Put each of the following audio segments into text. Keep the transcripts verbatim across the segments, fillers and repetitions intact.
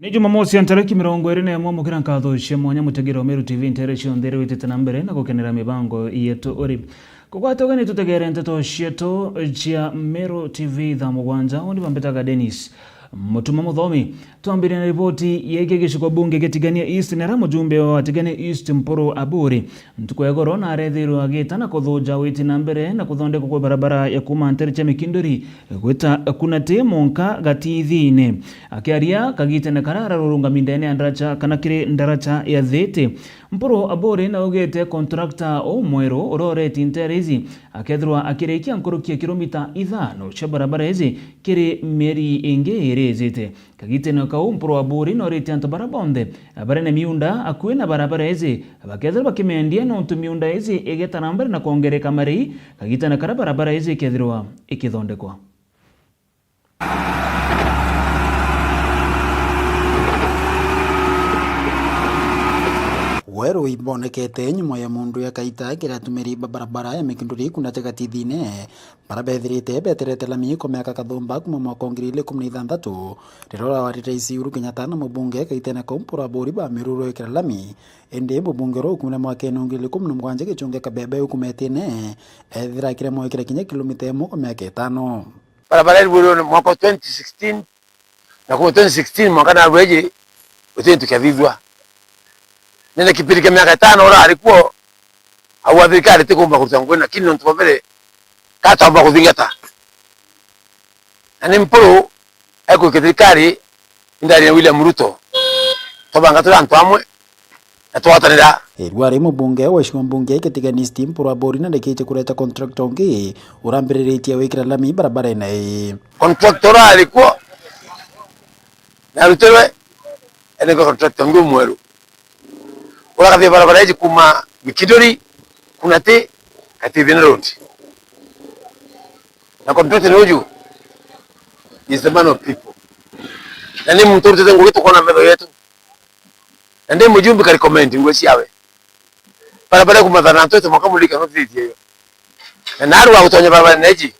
Ni Jumamosi ya ntariki mirongo iri na imwe, mukira nkatho cia mwanya mutegeri wa Meru T V ntere cionthe iria witite na mbere na gukenera mibango yetu uri. Kugwata ugeni tutegere nteto cietu cia Meru T V thaa mugwanja, undi bambitaga Dennis Mutuma Muthomi. Twambirie na riboti yegie gicigo bunge gia Tigania East, nera mujumbe wa Tigania East Mpuru Aburi ntuku ya igoro narethirwe agita na kuthuja witi na mbere na kuthondekwa kwa barabara ya kuma ntere cia Mikinduri gwita Kunati monka Gatithine. Akiaria kagitene karia ararurungami ndene ya ndaracha kana kiri ndaracha ya Thiti, Mpuru Aburi naugite kontrakta umweru uria ureti ntere ici akethirwa akirikia nkuruki ya kilomita ithano cia barabara ici kiri mieri ingi iri ijite. Kagitene kau, Mpuru Aburi noritie antu baria bonthe bari na miunda akui na barabara ici bakethirwa bakimendia, nontu miunda ici igeta na mbere na kwongereka marei kagitene karia barabara ici ikethirwa ikithondekwa. Weru ibonekete nyuma ya mundu ya kaita kiria atumiri ba barabara ya Mikinduri Kunati Gatithine, baria bethirite beterete lami kwa miaka kathumba kuma mwaka wa ngiri igiri ikumi na ithanthatu, riria urawarire rais Uhuru Kenyatta na mubunge kagitene kau Mpuru Aburi bamirurukira lami. Indi mubunge uria ukumire mwakene wa ngiri igiri ikumi na mugwanja Gichunge Kabebe ukumetine, ethira akiremwa gwikira kinya kilomita imwe kwa miaka itano. Barabara irugirwe mwaka wa twenty sixteen, na kuma twenty sixteen mwanka narua iji, guti gintu kiathithua. Nene kipindi kia miaka itano urari kuo, au a thirikari tikumba kuruta ngugi, lakini nontu bwa mbere, katamba kuthingata. Na ni Mpuru ekwikia thirikari, indari ya William Ruto. Twabanga turi antu amwe, na twatanira. Irua ri mubunge wa gicigo mbunge kia Tigania East Mpuru Aburi nandikitie kureta contractor ungi urambiriritie wikira lami barabarene ii. Contractor urari kuo narutirwe, ene kwa contractor ungi umweru urakathia barabara iji kuma Mikinduri, Kunati, Gatithine Road. Na contractor ni uju, he is the man of people. Na ni muntu urutite ngugi tukwona metho yetu. Na ndi mujumbe ka recommend ngugi ciawe. Barabara ya kuma Thana Ntwete mwaka mulika no thithie yo. Na narua gutonya barabara neji.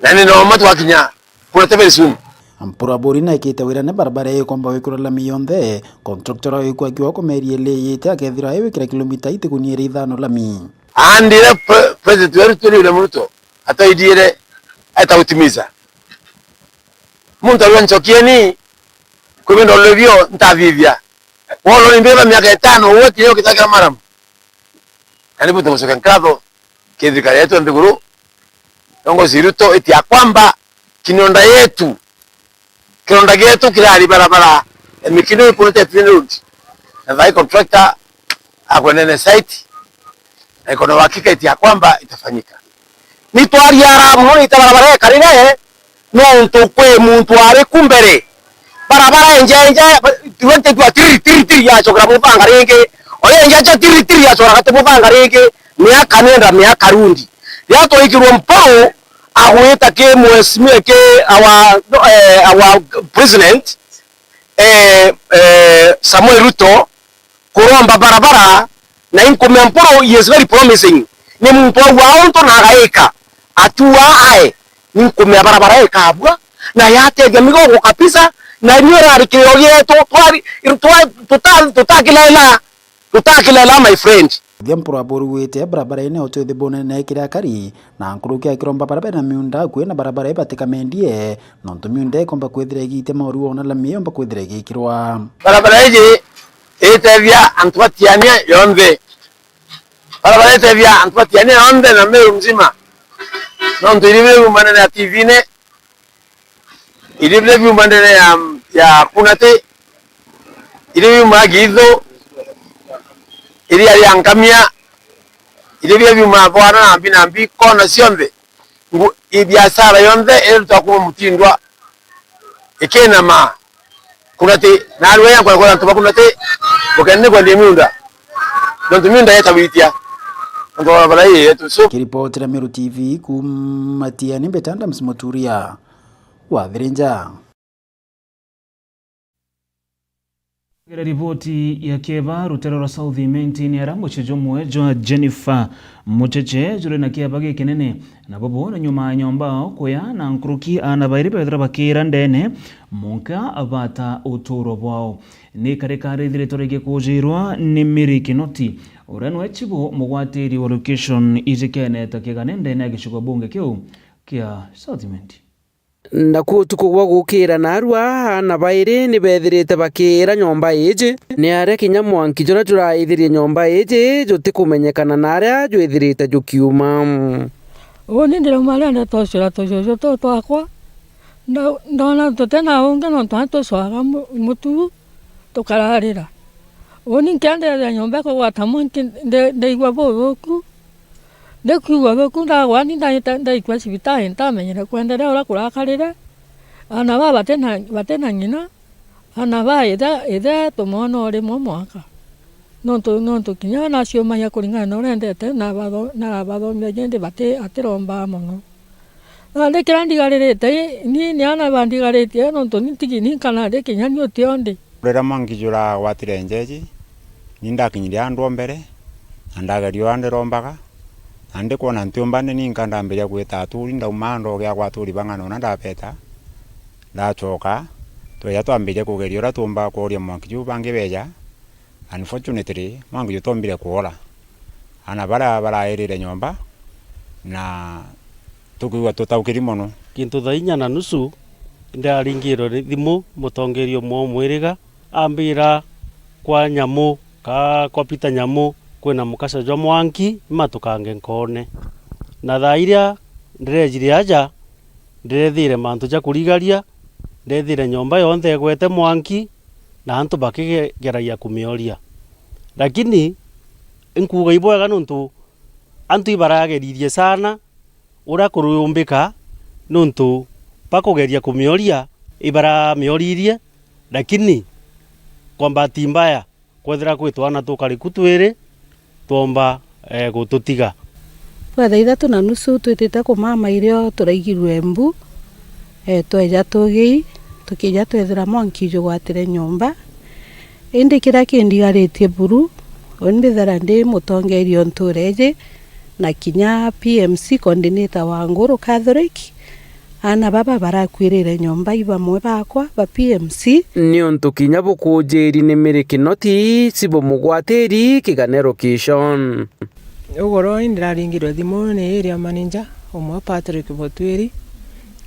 Na ni noma twakinya Kunati very soon. Mpuru Aburi naikite wira ni barabara ikomba wikirwa lami yonthe, contractor wikwa akiwa kwa mieri iri iyite akethirwa aiwikira kilomita itikuni iri ithano lami. Aandire pre-, President wetu William Ruto atwaidiere, aita gutimiza. Muntu arua nchokieni, kwi bintu ulibio ntathithia. Wolo ni mbeba miaka itano, uwe kinya ukitakira maramu. Na nibu tugucokia nkatho ki thirikari yetu ya nthiguru, uongozi Ruto, iti ya kwamba kinonda yetu, kinonda gietu kirari barabara ya Mikinduri Kunati Road. Na thai contractor akwenene site, na iko na uhakika iti ya kwamba itafanyika. Ni twariara mono, ita barabara ikarire, nontu kwi muntu ari ku mbere. Barabara enjenje, tiwe ntitua tiri, tiri, tiri, yacokera muthanga ringi. Oyo enjenje tiri, tiri, yacokera gati muthanga ringi. Miaka nenda, miaka rundi. Riria twaikirwe Mpuru, agwita ki mheshimiwa, ki our, eh, our president, eh, eh, Samuel Ruto, kuromba barabara, na inkumea Mpuru, he is very promising. Ni muntu aua untu na agaika. Atua ae, ninkumea barabara ikabua, na yatethia migongo kabisa, na nio irari kirio gietu, twari, twa-, tuta-, tutakilela, tutakilela, my friend. Thia Mpuru Aburi wite barabara ine utwithi bunene kiri akari, na nkuruki akiromba baria bena miunda akui na barabara ibatikamendie, nontu miunda ikomba kwithira igiite mauru ona lami yomba kwithira igikirwa. Barabara iji itethia antu ba Tiania yonthe. Barabara itethia antu ba Tiania yonthe na Meru mzima. Nontu iri biu manene ya T V-ne, iri biu manene ya, ya Kunati, iri biu ma Githu, iri ya Nkamia, iri biu ma Bwana na Mbi na Mbi, kona cionthe. Ngu-, i biashara yonthe irutwa kuma Mutindwa ikinama Kunati, na arua ya kwona antu ba Kunati, bukene ni kwendia miunda. Nontu miunda yetawitia. Nontu barabara ii yetu. So, kiripotira Meru T V kuma Tiania, mbeta Adams Muturia wa Thirinja. Kira riboti ya kieba, rutere rwa South Imenti ni aria mucii jumwe jwa Jennifer Mucheche juri na kieba gikinene, na bubu ni nyuma ya nyomba ao kuya na nkuruki aana bairi bethira bakiira ndene, munka bata uturo bwao. Ni karika rithiritwe rigikujirwa ni Mary Kinoti, uria nwe chibu mugwatiri wa location iji kene ta kigane ndene ya gicigo bunge kiu kia South Imenti. Naku utuku gwa gukira narua, aana bairi ni bethirite bakiira nyomba iji, ni aria kinya mwanki juria juraithirie nyomba iji jutikumenyekana na aria jwithirite jukiuma. Uuni ndirauma aria ndatocura tujuju tuu twakwa, nda-, ndona tutina ungi nontu aria tucwaga mu-, mutu tukararira. Uuni nkiandeethia nyomba ikugwata mwanki, ndi-, ndaigua buthuku. Ndikwigua buthuku ndagwa, ni ndaita-, ndaikua cibitari, ntamenyere kwenderea uria kurakarire. Aana baa batina, batina ng'ina, aana baa ithe, ithe tumwona o rimwe mwaka. Nontu, nontu kinya naciumagia kuringana na uria endete, na batho-, na abathomithia indi bati-, atirombaga mono. Nandi kiria ndigaririte, ni, ni aana bandigaritie, nontu ni ntigi ni nkana ndi kinya ni utio ndi. Riria mwanki juragwatire njeji, ni ndakinyire andu o mbere, na ndageria uria ndirombaga, na ndikwona ntiumba ndi ninka ndambiria gwita aturi, ndauma ndogea gwa aturi bang'ana una ndabeta, ndacoka, tweja twambiria kugeria uria tuumba kuuria mwanki juu bangi beja, unfortunately, mwanki jutombire kuura. Aana baria barairire nyomba, na tukwigua tutaukiri mono. Kintu thaa inya na nusu, ndaringirwe ni thimu mutongeria umwe wa mwiriga, ambira kwa Nyamu, ka kwa Peter Nyamu, kwina mukasa jwa mwanki, matukange nkoone. Na thaa iria ndirejire aja, ndirethire mantu ja kurigaria, ndethire nyomba yonthe igwete mwanki, na antu bakigeragia kumioria. Lakini inkuuga ibwega nontu antu ibarageririe sana uria kuriumbika, nontu bakugeria kumioria ibaramioririe, lakini kwa bahati mbaya, kwethira kwi twana tukari ku twiri, twomba, eh, gututiga. Bwa thaa ithatu na nusu twitite kumama irio turaigirue mbu, eh, tweja tugii, tukija twethira mwanki jugwatire nyomba. Indi kiria kindigaritie buru, uni mbithira ndi mutongeria o ntuura iji, na kinya P M C coordinator wa Nguru Catholic, aana baba barakuirire nyomba i bamwe bakwa ba P M C. Niuntu kinya bukujiri ni Mary Kinoti, cibumugwatiri kigane location. Ugoro indirarungirwe thimu ni area manager umwe Patrick Botwiri,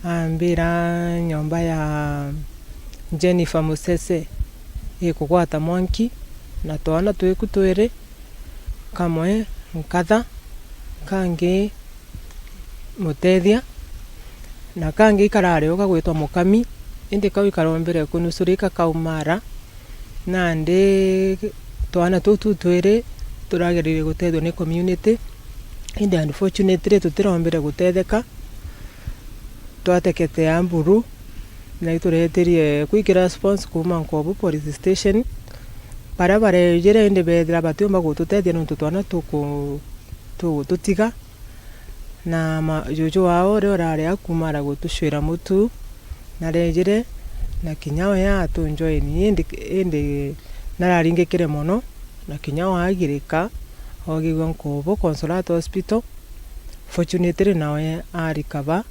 ambira nyomba ya Jennifer Musese ikugwata mwanki na twana twiku twiri, kamwe nkatha, kangi mutethia, na kangi karari uga gwitwa mukami, indi kau ikarombire kunusurika kaumara. Nandi twana tutu twiri turageririe gutethua ni community, indi unfortunately tutirombire gutetheka. Twateketea mburu, na itureterie kwikira response kuuma Nkobu Police Station. Baria barejire indi beethira batiumba gututethia nontu twana tuku-, tugututiga. Na ma-, juju wao uria urari au kuuma ara gutucwira mutu, narejire, na kinya we atunjoini, indi, indi nararingikire mono, na kinya we agirika, ogigua Nkobo Consolata Hospital. Fortunately nawe arikaba,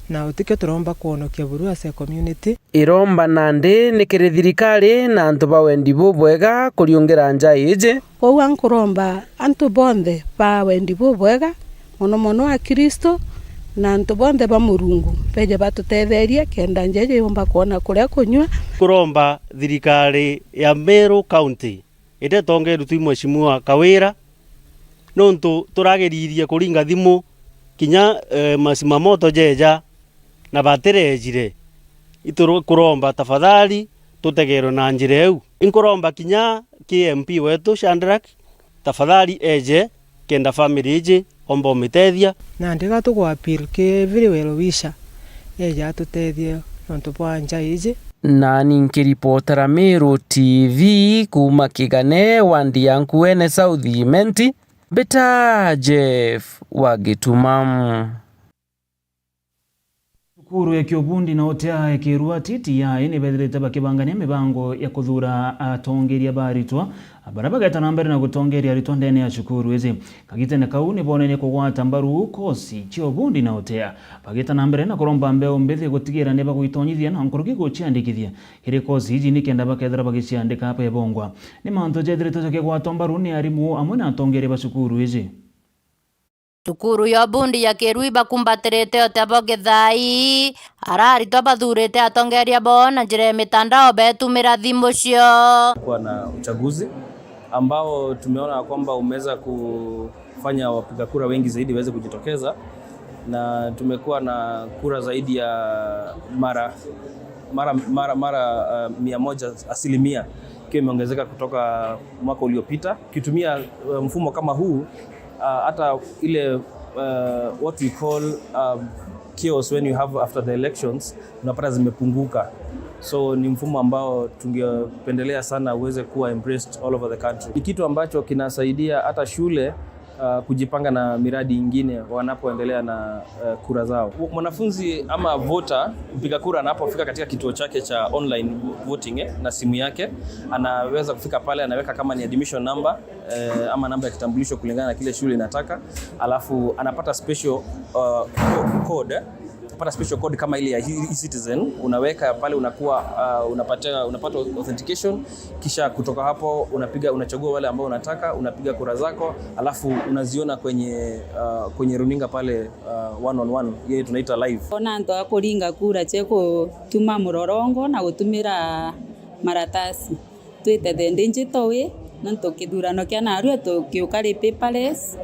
na utikio turomba kwonokia buru as a community. Iromba nandi ni kiri thirikari na antu ba wendi bubwega kuriungira nja iji. Kwou ankuromba antu bonthe ba wendi bubwega, mono mono Akristo na antu bonthe ba Murungu, beje batutetherie kenda nja iji yumba kwona kuria kunyua. Kuromba thirikari ya Meru County iria itongeetue twi Mheshimiwa Kawira, nontu turageririe kuringa thimu kinya, eh, masima moto jeja na batirejire. Ituromba tafadhali tutegerwe na njira iu. Inkuromba kinya ki M P wetu Shadrack, tafadhali eje kenda family iji omba umitethia. Nandi ga tugu appeal ki every well wisher eje atutethie nontu bwa nja iji. Nani nkiripotera Meru T V kuuma Kigane, wandi ya Nkuene South Imenti, mbita Jeff wa Gituma. Cukuru ya Kiobundi na Otea ya Kirua, T T I, ni bethirite bakibangania mibango ya kuthuura atongeria ba aritwa baria bageta na mbere na gutongeria aritwa ndene ya cukuru iji. Kagitene kau ni boonenie kugwata mbaru kosi cia Obundi na Otea, bageta na mbere na kuromba mbeu mbithi gutigira ni bagwitonyithia na nkuruki guciandikithia kiri kosi iji nikenda bakethira bagiciandika bebongwa. Ni mantu jethirite jakigwatwa mbaru ni arimu amwe na atongeria ba cukuru iji. Cukuru ya Obundi ya Kirua ibakumbatirite Otea bo Githai, aria aritwa bathuurite atongeria bao na njira ya mitandao beetumira thimu cio. Kuwa na uchaguzi ambao tumeona kwamba umeweza kufanya wapiga kura wengi zaidi waweze kujitokeza, na tumekuwa na kura zaidi ya mara, mara, mara, mara, uh, mia moja, asilimia, ikiwa imeongezeka kutoka mwaka uliopita. Ukitumia, uh, mfumo kama huu, uh, hata ile, uh, what we call, um, chaos when you have after the elections, unapata zimepunguka. So ni mfumo ambao tungependelea sana uweze kuwa embraced all over the country. Ni kitu ambacho kinasaidia hata shule, uh, kujipanga na miradi ingine wanapoendelea na, uh, kura zao. Mwanafunzi ama voter, mpiga kura, anapofika katika kituo chake cha online voting, eh, na simu yake, anaweza kufika pale, anaweka kama ni admission number, eh, ama namba ya kitambulisho kulingana na kile shule inataka, alafu anapata special, uh, co-, code, anapata special code kama ile ya e-, e-citizen, unaweka pale, unakuwa, uh, unapatia, unapata authentication, kisha kutoka hapo unapiga, unachagua wale ambao unataka, unapiga kura zako, alafu unaziona kwenye, uh, kwenye runinga pale, uh, one on one, hiyo tunaita live. Ona antu a kuringa kura cia gutuma murorongo na gutumira maratasi. Twite the digital way, nontu kithurano kia narua tukiuka ri paperless,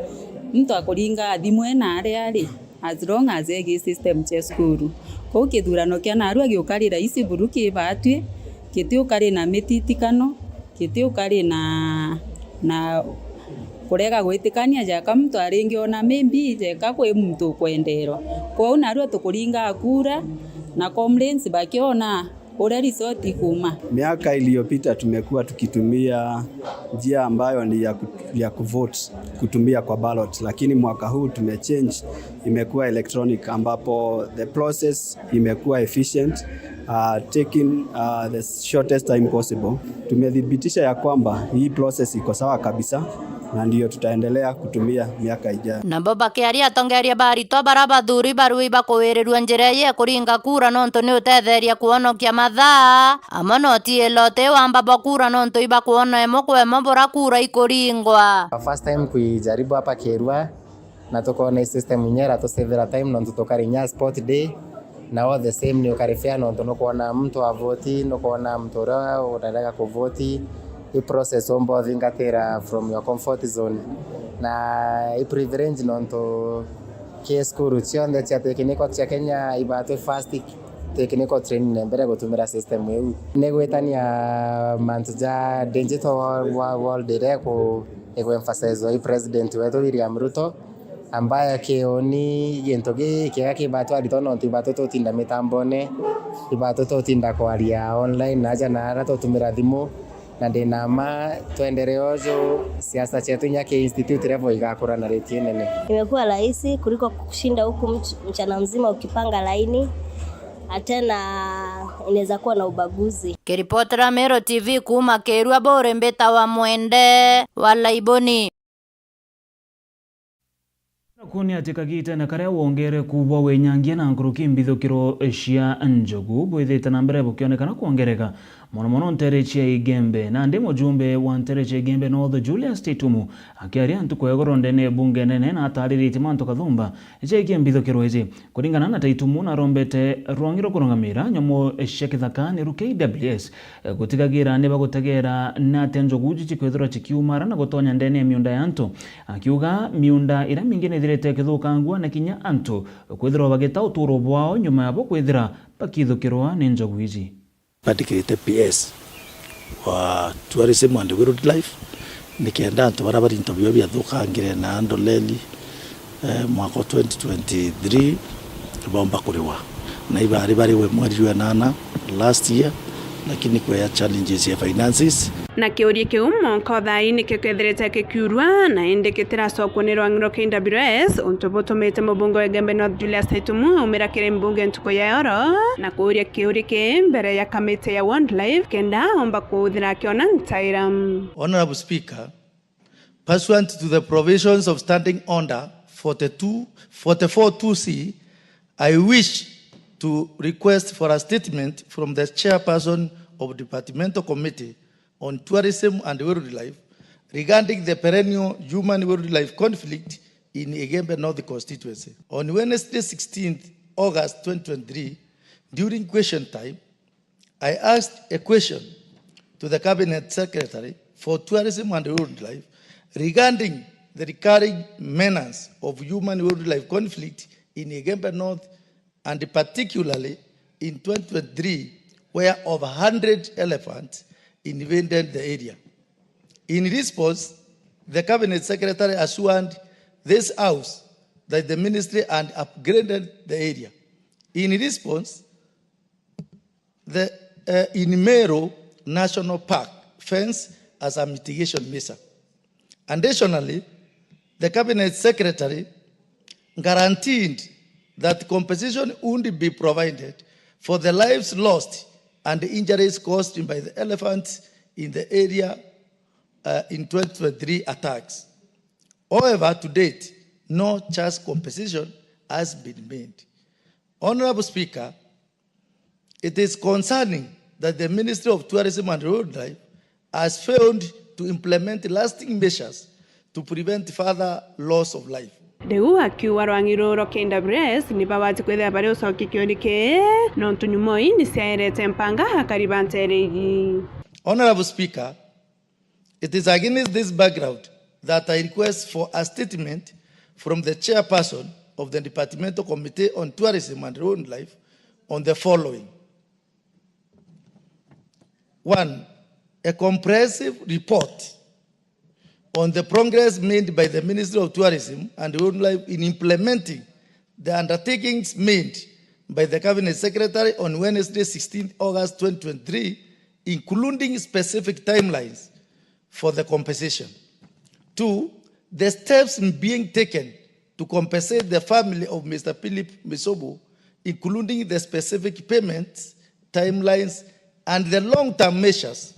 muntu akuringa thimu ena aria ari, as long as egi system cia cukuru. Kou kithurano kia narua giuka ri rahisi buru ki baatwi, gitiuka ri na mititikano, gitiuka ri na, na kurega gwitikania jeka muntu aringi ona maybe jeka kwi muntu ukwenderwa. Kwou narua tukuringa kura na complaints bakiona uria result ikuuma. Miaka iliyopita tumekuwa tukitumia njia ambayo ni ya ku-, ya kuvote kutumia kwa ballot, lakini mwaka huu tumechange, imekuwa electronic, ambapo the process imekuwa efficient, uh, taking, uh, the shortest time possible. Tumethibitisha ya kwamba hii process iko sawa kabisa, na ndiyo tutaendelea kutumia miaka ijayo. Nabo bakiaria, atongeria ba aritwa bara bathuri barui bakuwirirua njira iji ya kuringa kura, nontu ni utetheria kwonokia mathaa, amwe na utiila uti wamba bwa kura, nontu ibakwona imwe kwa imwe bura kura ikuringwa. First time kuijaribu hapa Kirua, na tukoona i system inya iratusavira time, nontu tukari inya sport day, na all the same ni ukari fair, nontu nukwona muntu avoti, nukwona muntu uria urarega kuvoti, i process umba uthingatira from your comfort zone. Na i privilege, nontu ki cukuru cionthe cia technical cia Kenya ibatwi first technical training na mbere gutumira system iu. Ni gwitania mantu ja digital wo-, wo-, world iria iku-, iku emphasize i President wetu William Ruto, ambaye kiuni gintu gikiega kibatwi aritwa, nontu ibatwi tutinda mitambone, ibatwi tutinda kwaria online na aja na ara tutumira thimu, na ndina ma twenderee uju siasa cietu inya ki institute level igakura na rate inene. Imekuwa rahisi kuliko kushinda huku mch-, mchana mzima ukipanga laini, na tena inaweza kuwa na ubaguzi. Kiripotera Meru T V kuuma Kirua, buri mbita wa Mwende wa Laiboni. Kuonia ati kagitene karia wongereku bwa winyangia na nkuruki mbithukiro cia njogu bwithite na mbere bukionekana kwongereka, mono mono ntere cia Igembe. Nandi mujumbe wa ntere cia Igembe North, Julius Titumu, akiaria ntuku ya igoro ndene ya bunge nene, na atariritie mantu kathumba jegii mbithukiro iji. Kuringana na Taitumu, narombete rwangi rwa kurungamira nyomo cia kithaka, niru K W S, gutigagira ni bagutegera na atia njogu iji cikwithirwa cikiumara na gutonya ndene ya miunda ya antu, akiuga miunda iria mingi nithirite ikithukangua na kinya antu kwithirwa bagita uturo bwao nyuma yabo kwithira bakithukirwa ni njogu iji. Bandikirite P S wa Tourism and Wildlife, nikenda antu baria bari into bio biathukangire na ndoleli, eh, mwaka wa twenty twenty-three baumba kuriwa. Na ibari bariwe mweri jwa nana last year, Lakini kwea challenges ya finances. Na kiuria kiu mwanka o thaa ii nikio kethirite kikiurua, na indi gitiracokwo ni rwang'i rwa K W S, untu butumite mubunge wa Igembe North Julius Taitumu aumira kiri mbunge ntuku ya oro, na kuuria kiuria kii mbere ya kamiti ya Wildlife, kenda omba kuuthira akiona ntaira. Honourable Speaker, pursuant to the provisions of Standing Order forty-two, forty-four two C, I wish to request for a statement from the chairperson of Departmental Committee on Tourism and Wildlife regarding the perennial human-wildlife conflict in Igembe North constituency. On Wednesday, sixteenth August twenty twenty-three, during question time, I asked a question to the Cabinet Secretary for Tourism and Wildlife regarding the recurring menace of human-wildlife conflict in Igembe North, and particularly in twenty twenty-three, where over hundred elephants invaded the area. In response, the Cabinet Secretary assured this House that the ministry had upgraded the area. In response, the, uh, in Meru National Park fence as a mitigation measure. Additionally, the Cabinet Secretary guaranteed that compensation would be provided for the lives lost and injuries caused by the elephants in the area, uh, in twenty twenty-three attacks. However, to date, no such compensation has been made. Honourable Speaker, it is concerning that the Ministry of Tourism and Wildlife has failed to implement lasting measures to prevent further loss of life. Riu akiuga rwang'i ruru rwa K W S ni babati kwithira bari ucokia kiuria kii, nontu nyuma ii ni ciaerete mpanga akari ba nteere iji. Honourable Speaker, it is against this background that I request for a statement from the chairperson of the Departmental Committee on Tourism and Wildlife on the following. One, a comprehensive report on the progress made by the Ministry of Tourism and Wildlife in implementing the undertakings made by the Cabinet Secretary on Wednesday, sixteenth August twenty twenty-three, including specific timelines for the compensation. Two, the steps being taken to compensate the family of Mister Philip Misobo, including the specific payments, timelines, and the long-term measures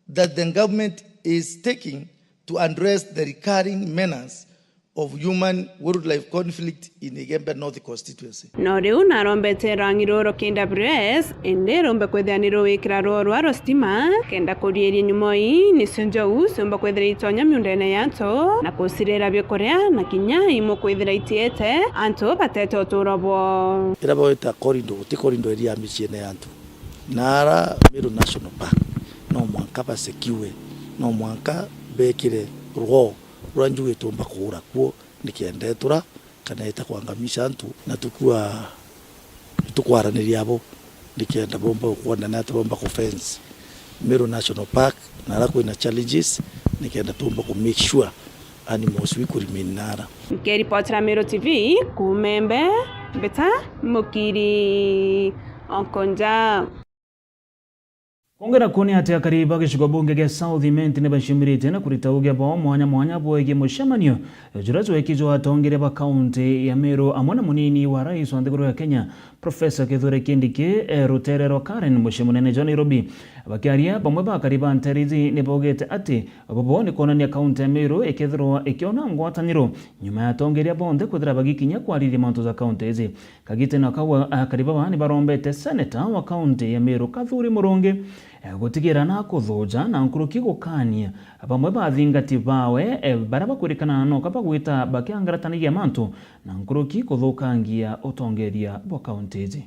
that the government is taking to address the recurring menace of human-wildlife conflict in Igembe North constituency. No riu narombete rwang'i ruru K W S, indi rumbe kwithira ni ruwikira rwoo rwa rusitima, kenda kuriiria nyuma ii nicio njou ciumba kwithira itonya miundene ya antu, na kucirira biukuria, na kinya imwe kwithira itiete antu batete uturo bwoo. Ira bawita corridor, guti corridor iria miciene ya antu. Na ara Meru National Park, no mwanka ba secure, no mwanka bekire rwoo ruria njugu itumba kuura kuo, nikenda itura kana ita kwangamisha antu, na tukua tukwaraneria abo nikenda bomba gukwonana ati bomba ku fence Meru National Park, na ara kwina challenges, nikenda tumba ku make sure animals we could remain nara. Nkiripotera Meru T V kuuma Embe, Mbita Mukiri Onkonja. Kwongera kuo ni ati akari ba gicigo bunge gia South Imenti ni baciumiritie na kurita uge bwao mwanya mwanya bwegie mucemanio juria jwekijwe atongeria ba kaunti ya Meru amwe na munini wa rais wa nthiguru ya Kenya, Professor Kithure Kindiki, e, rutere rwa Karen, mucii munene jwa Nairobi. Bakiaria, bamwe ba akari ba nteere iji ni baugite ati bobo ni kwonania kaunti ya Meru ikethirwa ikiona ngwataniro nyuma ya atongeria bonthe kwithira bagikinya kwariria mantu ja kaunti iji. Kagitene kau, akari baba ni barombete seneta wa kaunti ya Meru Kathuri Murungi, e, gutigira na kuthuja na nkuruki gukania bamwe ba athingati bawe, e, baria bakwirikana noka bagwita bakiangaratanagia mantu na nkuruki kuthukangia utongeria bwa kaunti iji.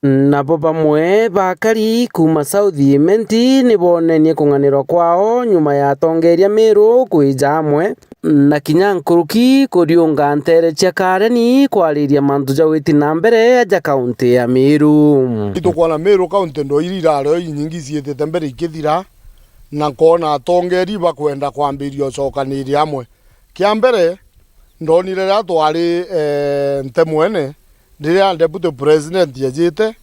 Nabo bamwe ba akari kuuma South Imenti ni boonenie kung'anirwa kwao nyuma ya atongeria Meru kwija amwe na kinya nkuruki kuriunga nteere cia Kareni kwariria mantu ja witi na mbere ja kaunti ya Meru. Itukwona Meru kaunti ndo iria irari o inyingi ciitite mbere ikithira, na nkoona atongeri bakwenda kwambiria ucokaniria amwe. Kia mbere, ndonire riria twari, eh, Ntemwene, riria deputy president ejite,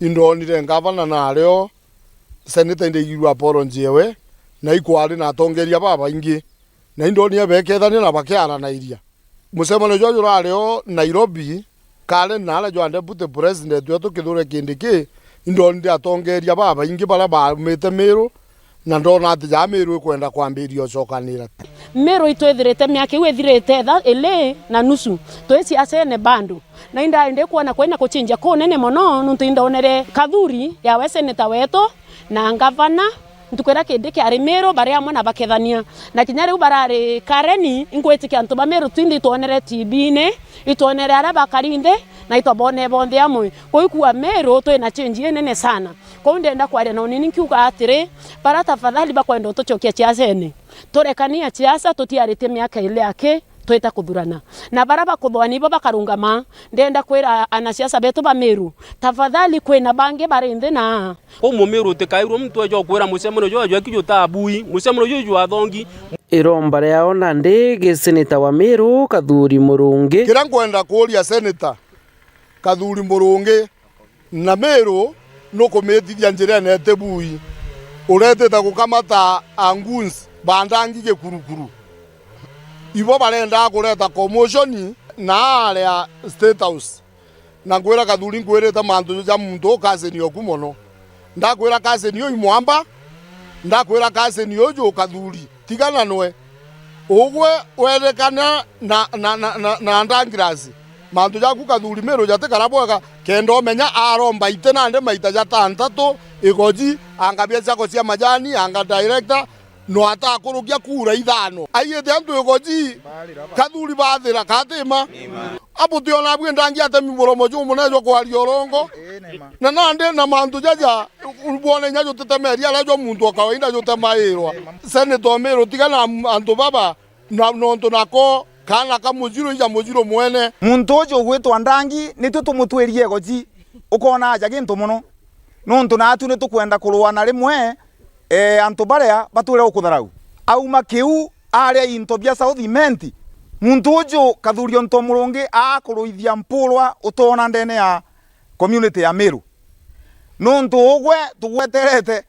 Indonire ngavana na ario seneta indaigirue apology ewe, na ikwari na atongeria babaingi, na indonire bekethania na bakiaranairia. Mucemanio jwa jurari o Nairobi, Karen na aria jwa deputy president wetu Kithure Kindiki, indonire atongeria babaingi baria baumite Meru, na ndona ati ja Meru ikwenda kwambiria ucokanira. Meru itwithirite miaka iu ithirite tha-, ili na nusu, twi siasene bado. Na indaari ndikwona kwina kucinjia kunene mono, nontu indonere Kathuri yawe seneta wetu na ngavana, ntuku iria Kindiki ari Meru, bari amwe na bakethania. Na kinya riu barari Kareni, ingwitikia antu ba Meru twinthe itwonere T V-ini, itwonere aria bakari nthi, na itwabone bonthe amwe. Kwou ikua Meru twina change inene sana. Kwou ndenda kwaria na unini nkiuga atiri, bara tafadhali bakwenda utucokia ciasene, turekanie ciasa tutiaritie miaka ili aki twita kuthurana. Na bara bakuthwa nibo bakarungama, ndenda kwira anasiasa betu ba Meru, tafadhali kwina bangi bari nthi na Kou Mumiru utikairwe muntu eja ukwira mucemanio juu jweki jutabui, mucemanio juu jwathongi. Iromba riao nandi gi seneta wa Meru Kathuri Murungi. Kiria nkwenda kuuria seneta Kathuri Murungi, na Meru nukumitithia njirene itibui. Uretite gukamata anguns bandangi gikurukuru. Ibo barendaa kureta commotion na aria State House. Na nkwira Kathuri, nkwirite mantu ja muntu uu cousin oku mono. Ndakwira cousin uu imwamba, ndakwira cousin uju Kathuri, tigana nwe. Ugwe werekana na, na, na, na, na Douglas. Mantu jaku Kathuri Meru jatikara bwega, kenda umenya aromba iti nandi maita jatantatu, igoji, anga biashara cia majani, anga director, no atakurukia kura ithano. Aiite antu igoji, Kathuri bathira katima. Abu tiona bwi ndangi atemi muromo jumune jwa kwaria urongo. Na nandi na mantu jaja, bwone inya jutitemeria aria jwa muntu wa kawaida jutemairwa. Senator Miru, tiga na antu baba, na nontu nako kaana ka mujiru ija mujiru mwene. Muntu uju ugwitwa Ndangi, nitwe tumutwirie igoji, ukona aja gintu mono. Nontu naatu nitukwenda kurua na rimwe, ee, antu baria batwire gukutharau. Auma kiu, aria into bia South Imenti, muntu uju Kathuri Onto Murungi akuruithia mpurwa utoona ndene ya community ya Miru. Nontu ugwe tugweterete,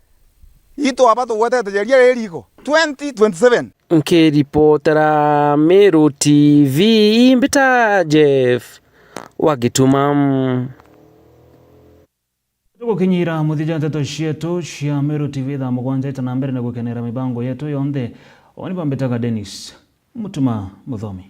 itu aba tugwetete jeria riri riko twenty twenty-seven. Nkiripotera Miru T V, mbita Jeff wa Gituma. Tugukinyira muthia jwa nteto cietu cia Meru T V thaa mugwanja, ita na mbere na gukenera mibango yetu yonthe. Oni bambitaga Dennis Mutuma Muthomi.